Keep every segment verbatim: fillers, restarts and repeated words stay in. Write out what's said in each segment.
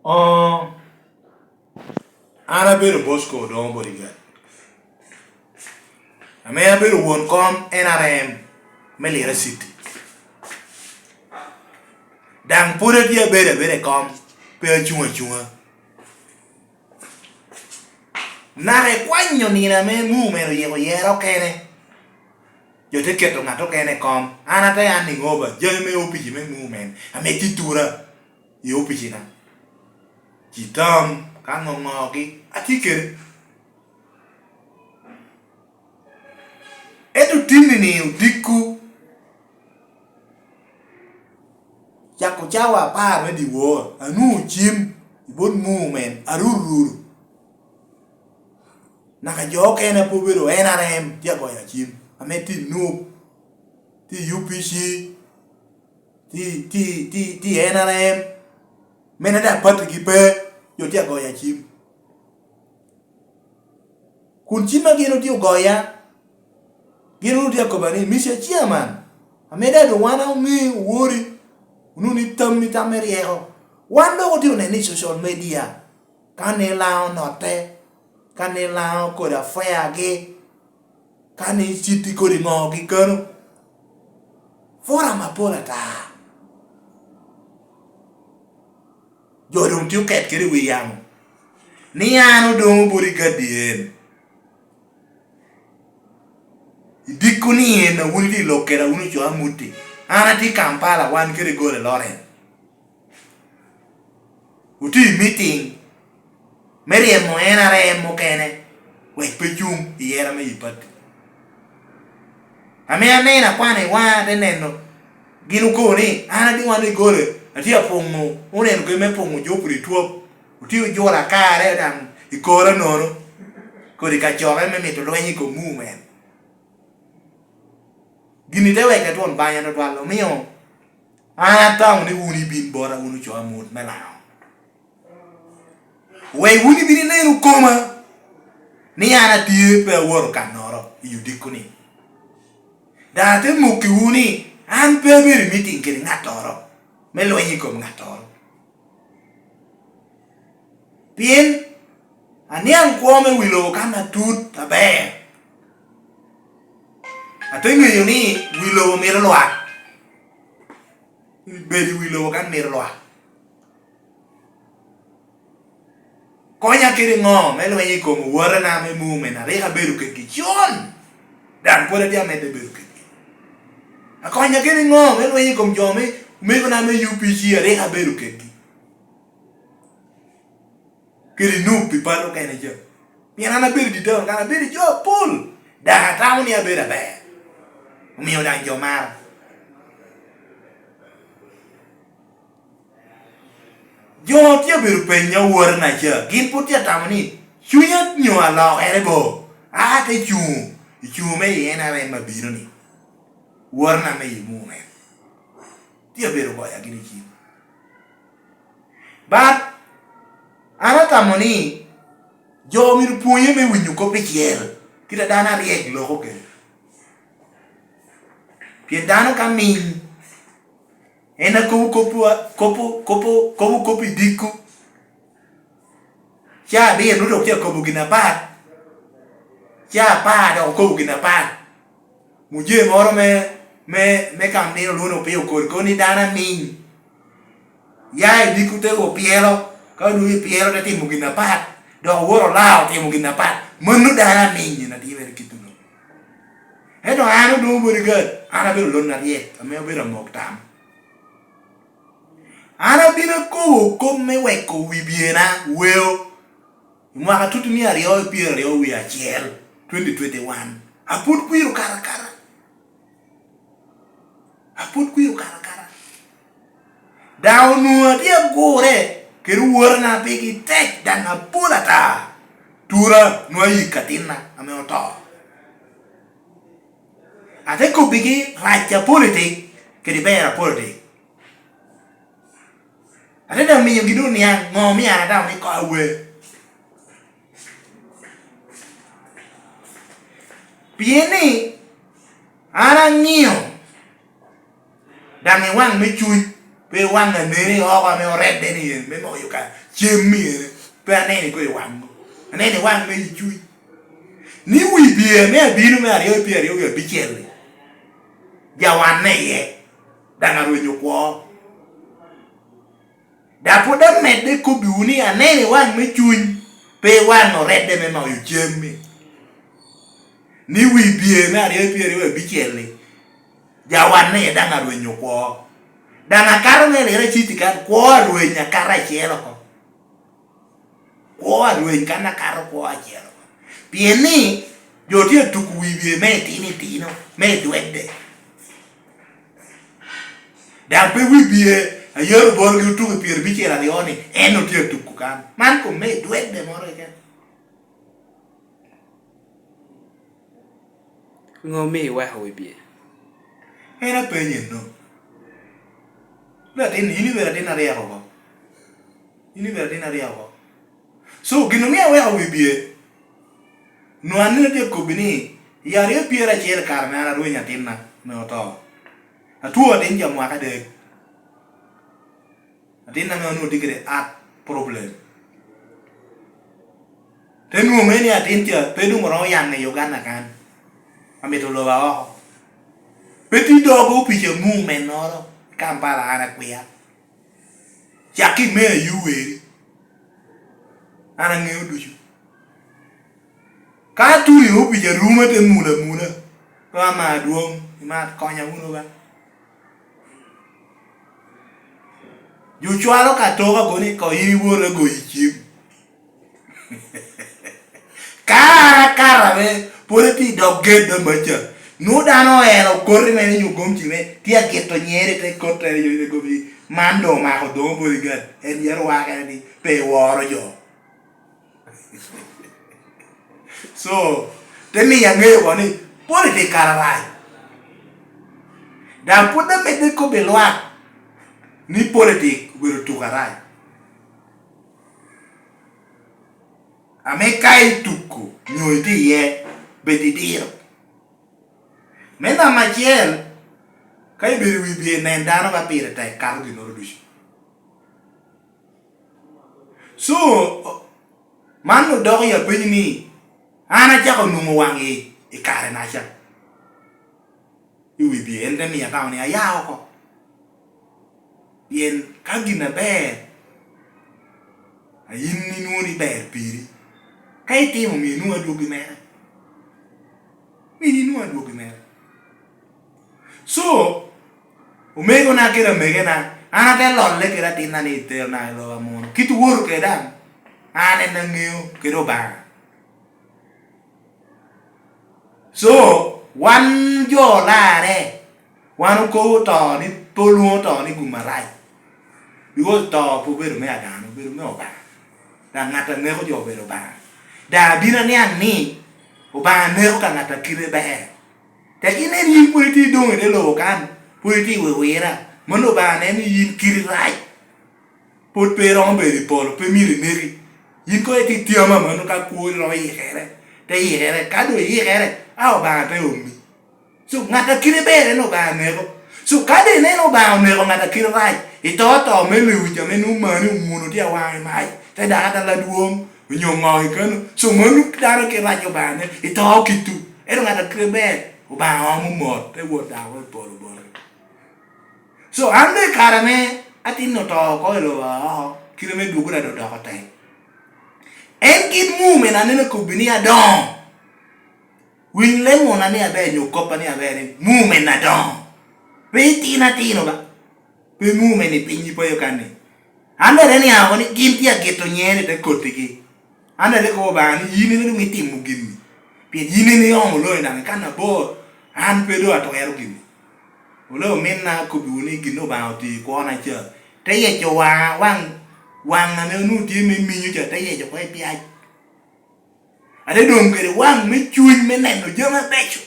Oo, an abedo Bosco Odongo Bodyguard, ame abedo won kom N R M me Lira City. Daŋ pwod atye abedo abeda i kom, pe acuŋ acuŋa. Naka ikwanyo nino ame movement oyiko yero kene, jo te keto ŋat okene i kom. An ate handing over jami me opici me movement ame tye tura i opicina. Ci tam ka ŋoŋogi atye kede. Ento tinni-ni odiko, cako cawa apar me dyewor, anwoŋo cim i bot movement arururu. Naka jo okene a pe obedo N R M tye agoyo cim, ame tye i nup, tye i U P C, tye, tye, tye, tye i N R M, mene daŋ patigi pe, jo tye agoyo cim. Kun cim a gin otye ogoya, gin onwoŋo tye akoba ni, "Mister Chairman, ame daŋ doŋ wan oŋeo owori, onwoŋo ni tammi tam me ryeko." Wan dok otye oneno i social media, ka ni Laŋo onotte, ka ni Laŋo kodi afeagi, ka ni citi kodi ŋogi kano. Forum apol ata. Jo doŋ tye oket kede wi yamo ni an Odongo Bodyguard en. Idiko ni en a wun itye i lok keda wun oco amuti. An atye i Kampala, wan kede gole Lawrence. Otye i meeting me ryemo N R M mukene, wek pe cuŋ i yera me yi pati. Ame aneno akwano i waŋa, ate neno gin okobo ni an adi wan i gole, atye apuŋo, oneno kede me puŋo Geoffrey Twop, otye ojula kare daŋ i kora nono, kodi kacokke me mito lweny i kom movement. Gini te weka twon banya tutwal, omio an atamo ni wun ibin bota, wun oco amut me Laŋo. Wek wun ibin ineno koma ni an atye pe awoto kannoro i odiko-ni. Daŋ ate mokkiwu ni an pe abedo i meeting kede ŋattoro me lweny i kom ŋattoro. Pien aniaŋ kwo me wi lobo kan atut aber. Ate ŋeyo ni wi lobo mito lwak. Bedo i wi lobo kan mito lwak. Konya kede ŋo me lweny i kom owotena me movement a rik abedo kedgi con, daŋ pwod atye amedde bedo kedgi? Akonya kede ŋo me lweny i kom jo me omegona me U P C a rik abedo kedgi? Kede nup pi pal okene ca. Pien an abedo i dye town, kan abedo i jo apol, daŋ atamo ni abedo aber. Omio daŋ jo mara. Jo tye abedo penya owotena ca, gin pwod tye atamo ni cunya nyo alokere bo, a te cuŋ i cuŋ me i N R M abino-ni, wotena me i movement. Tye abedo goya gini cim. But an atamo ni jo myero pwonye me winyo kop icel, kit a dano aryek loko kede. Pien dano ka miny, en akobo kop, kopo, kopo, kobo kop i diko, ca abiro nwoŋo dok tye akobo gin apat, ca apar dok okobo gin apat. Mujee moro me, me, me Kamnino lwono piny okor, kono ni dano aminy. Ya i diko te opyelo, ka odwogo i pyelo te timo gin apat, dok owoto olao otimo gin apat. Mano dano aminy en atimere kit-tu. Ento an Odongo Bodyguard, an abedo lon aryek, ame obedo amok tam. An abino kobo kop me weko wi byena weo i mwaka tutumia aryo i pyeraryo wie acel, twenty twenty-one. Apwod kwir okato akata. Apwod kwir okato akata. Daŋ onwoŋo atye agure kede wotena pigi tek daŋ apol ata. Tura nwoŋo ayik atinna ame oto. Ate kobbigi rac a politik kede ber a politik. Ate daŋ miyogi doŋ niaŋ ŋo omio an atamo ni kok awer. Pien ni an aŋio daŋ i waŋ me cuny, pe i waŋ a nene oko ame oredde ni en me moyo ka cem myere, pe aneno i kodi waŋ, aneno i waŋ me i cuny. Ni wibye me abino me aryo i pyeraryo wie abicel-li, jawanne iye, daŋ arwenyo kwo. Dok pwod amedde kobbiwu ni aneno i waŋ me cuny, pe i waŋ oredde me mayo cem-mi. Ni wibye me aryo i pyeraryo wie abicel-li, jawanne iye daŋ arwenyo kwo. Daŋ akato me liro aciti kan, kwo arweny akato acel oko. Kwo arweny kan akato kwo acel oko. Pien ni jo tye atuko wibye me itino itino, me idwedde. Daŋ pe wibye a yero borogi otuko i pyerabicel aryo-ni, en otye atuko kan. Man kom me idwedde moro keken. Ŋo omio iweko wibye? En apenyi enno. Latin, in ibedo atin aryek oko. In ibedo atin aryek oko. So, gin omio aweko wibye, nwoŋo an nino tye kobbi ni, i aryo pyeracel kare me an arwenyo atinna me oto, atwo atin ca mwaka adek. Atin ame onwoŋo tye kede heart problem. Te nwoŋe ni atin ca pe doŋ oromo yaŋe i Uganda kan. Amito loba oko. Pe ti dogo pica mumennoro i Kampala an akwia. Cak i me ayuweri. An aŋeo ducu. Ka atuno i opic aruma te mulo amula, pe ama adwoŋ, imat konya wunu ba. Jo cwalo ka toka kono i ko in iwor agoyi cim. Ka an akato ame pwod atye i dog ged amaca, nwoŋo dano oelo koti mere nyo gomci me tye agito nyere i te kottere nyo i te gomci, man doŋ omako doŋo bodyguard, en yero wakere ni pe iworo jo. So, te miyo aŋeyo woko ni politik kara rac. Daŋ pwod amedde kobbi lwak ni politik obedo tuko arac. Ame ka ituko nyo itye iye, bed idiro. Me namba acel, ka ibedo i wi bye, nen dano ka pire tek kato ginnoro ducu. So, man odoko i apenyi ni, an acako nwoŋo waŋ i, i kare-naca. I wi bye, en te miyo atamo ni aya oko. Pien ka gin aber, a in inwoŋo ni ber piri, ka itimo, myero inwoŋ adwogi mere. Myero inwoŋ adwogi mere. So, omegona kede amegena, an ate lolle kede atinna ni i terona i lobo amuno. Kit owoto kede daŋ, an en aŋeo kede Obaŋa. So, wan jo olarre, wan okobo to ni, pe olwoŋo to ni gum arac. Because to pe obedo me adano, obedo me Obaŋa. Daŋ ŋat a neko jo obedo Obaŋa. Daŋ abino aniaŋ ni Obaŋa neko ka ŋat a kite ber. Tek inen yin pwod itye idoŋ i te lobo kan, pwod itye i wiwira, mano Obaŋa neno ni yin kiri rac. Pwod pe iromo bedo i polo, pe myero ineki. Yin kono itye ityama mano ka kwori romo yikere, te yikere, ka doŋ iyikere, a Obaŋa te omi. So, ŋat a kite ber en Obaŋa neko. So, ka doŋ ineno Obaŋa oneko ŋat a kite rac, ito to me lewic ame nwoŋo mani omuno tye awaŋo i mac, te dako atala dwoŋ, onyo ŋo i kano. So, mano dano kite rac Obaŋa ne, ito kitu. Ento ŋat a kite ber, Obaŋa omo mot, te wot dako i polo bote. So, an doŋ i kare ame atin oto oko i lobo oko, kite me dwogona doŋ odoko tek. En kit mumena aneno kobbi ni adoŋo. Winy lemona ni aber, nyo koppa ni aber, ni mumena adoŋo. Pe itino atino ba. Pe mumeni piny i payo kanni. An doŋ ate niaŋ oko ni gin tye agito nyere i te kottigi. An daŋ ate kobo Obaŋa ni, "Yin ene doŋ itimo gini, pien yin ene iomo loŋi daŋ ikan abor, an pe doŋ atwero gini." Oloo ominna akobbiwu ni gin Obaŋa otio i kwona ca, te yeco waŋa, waŋ, waŋ ame onwoŋo tye me minyo ca, te yeco oko i pyac. Ate doŋ kede waŋ me cuny me neno jami abeco.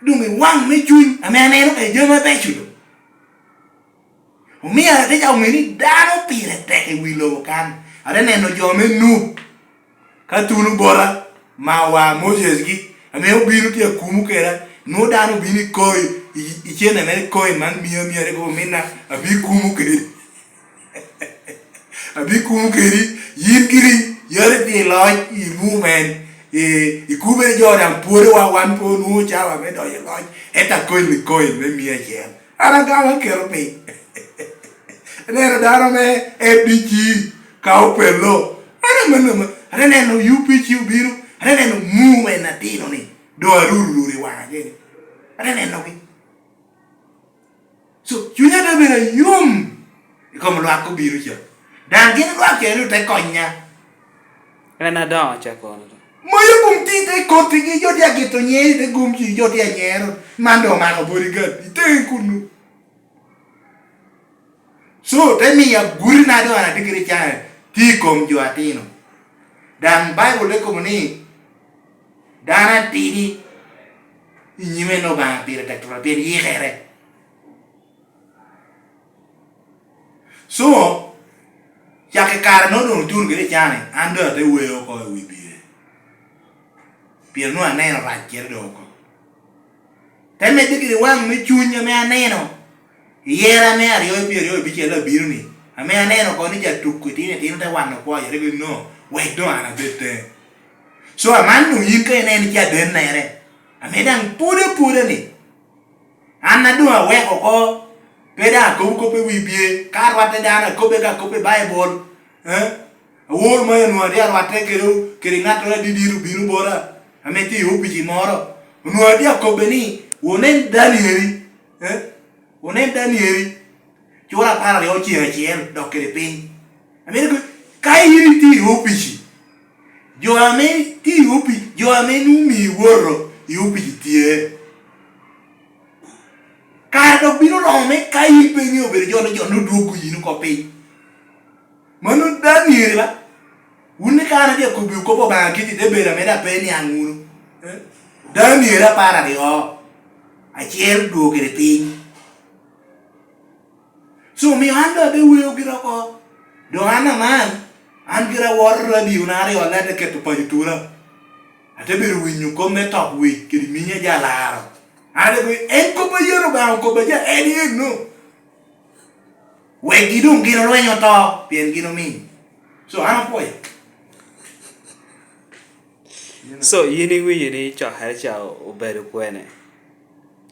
Doŋ i waŋ me cuny ame aneno kede jami abeco doŋ. Omio ate cako ŋeo ni dano pire tek i wi lobo kan. Ate neno jo me Nup ka tuno bota, mawa Moses-gi, ame obino tye akumo keda, nwoŋo dano obino i koi, i, i cene mere i koi man mia mia, rik ominna, abino kumo kedi. Abikumo kedi, yin giri, yare tye i loc, i movement, i, i kubere jo daŋ pwode wa, wan pe onwoŋo cawa me donyo i loc, ento akoil i koil me mia acel. An agamo aketo piny. Aneno dano me F D C ka opello. An amanno ma, ate neno U P C obino, ate neno movement atino ni, doŋ arururuto i waŋa gini. Ate nenogi. So, cunya te bedo ayom i kom lwak obino ca. Daŋ gin lwak ca ni ote konya. En adoŋo ca kono. Moyo gum ti te kottigi, jo tye agito nyer i te gum ci, jo tye anyero. Man doŋ omako bodyguard, ite kunnu. So, te miyo agurina doŋ an atye kede can tye i kom jo atino. Daŋ Baibul te kobo ni, dano atidi i nyim en Obaŋa pire tek twara, pien yikere. So, cak i kare-no doŋ otuno kede can-ni, an doŋ ate weo oko i wi bie. Pien onwoŋo aneno raccere doŋ oko. Te medde kede waŋ me cuny ame aneno, i yera me aryo i pyeraryo abicel abino-ni, ame aneno oko ni ja tuko itino itino te wano kwo, yare gin no, wek doŋ an abed teŋe. So, aman doŋ yin ka ineno cadennere, ame daŋ pwode apwoda-ni, an a doŋ aweko oko, pe daŋ akobo kop i wi bie, ka rwatte dano akobbe ka kop i Baibul, eh? Awor ma onwoŋo atye arwatte kede, kede ŋattoro adidit obino bota, ame tye i opici moro, onwoŋo atye akobbe ni, "Wunen Danieli, eh? Wunen Danieli, cura apar aryo ceŋ acel dok kede piny." Amito kobo, ka yin itye i opici, jo ame tye i opici, jo ame nwoŋo omii iwoto i opici tye. Kare dok bino romo me ka yin pe iŋeo bedo jo, jo nwoŋo dwoggo yin oko piny. Mano Daniel ba? Wun ni ka an atye akobbiwu kop Obaŋa kica, ite bedo ame daŋ pe iniaŋ wunu. Eh? Daniel apar aryo, acel dwogo kede piny. So, omio an doŋ ate weo gira oko. Doŋ an aman, an gira awoto radio na aryo, an ate keto paco tura. Ate bedo winyo kop me tok wic kede minya jo alaro. An ate kobo, en kop a yen Obaŋa okobo aja, en eno. Wekgi doŋ gin olweny oto, pien gin omiŋ. So, an apwoyo. So, yin iwinyo ni cokere ca obedo kwene?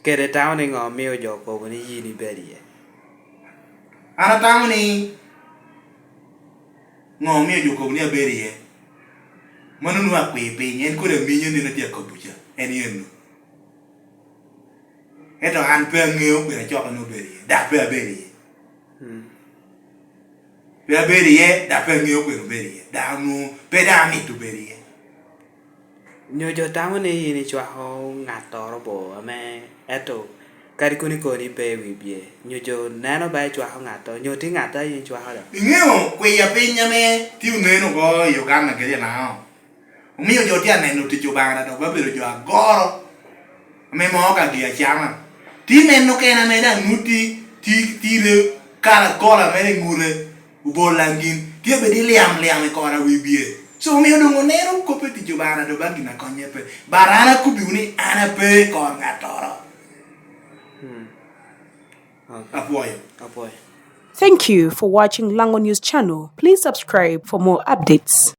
Kede tamo ni ŋo omio jo okobo ni yin ibedo iye? An atamo ni ŋo omio jo okobo ni abedo iye? Mano nwoŋo akwir piny, en kodi aminyo nino tye akobo ca, en yen-nu. Ento an pe aŋeo kwene acoka ni obedo iye, dok pe abedo iye. Mm. Pe abedo iye, dok pe aŋeo kwene obedo iye. Dok onwoŋo pe daŋ amito bedo iye. Nyo jo tamo ni yin icwako ŋattoro bo ame, ento kadi kono ikobo ni pe i wi bye, nyo jo neno ba icwako ŋattoro, nyo tye ŋattoro a yin icwako do? Iŋeo kwiya piny ame tye onen oko i Uganda kede i Lango? Omio jo tye aneno tic Obaŋa dok ba bedo jo agoro, ame moo ka gi acama. Tye neno kene ame daŋ nuti, ti, tire kala kola mere i ŋute, obol aŋin, tye bed i liam liam i kora wi bye. So, omio doŋ oneno kop i tic Obaŋa dok ba gin a konye pe. But an akobbiwu ni an ape i kor ŋattoro. Hmm. Okay. Apwoyo. Apwoyo. Thank you for watching Lango News Channel. Please subscribe for more updates.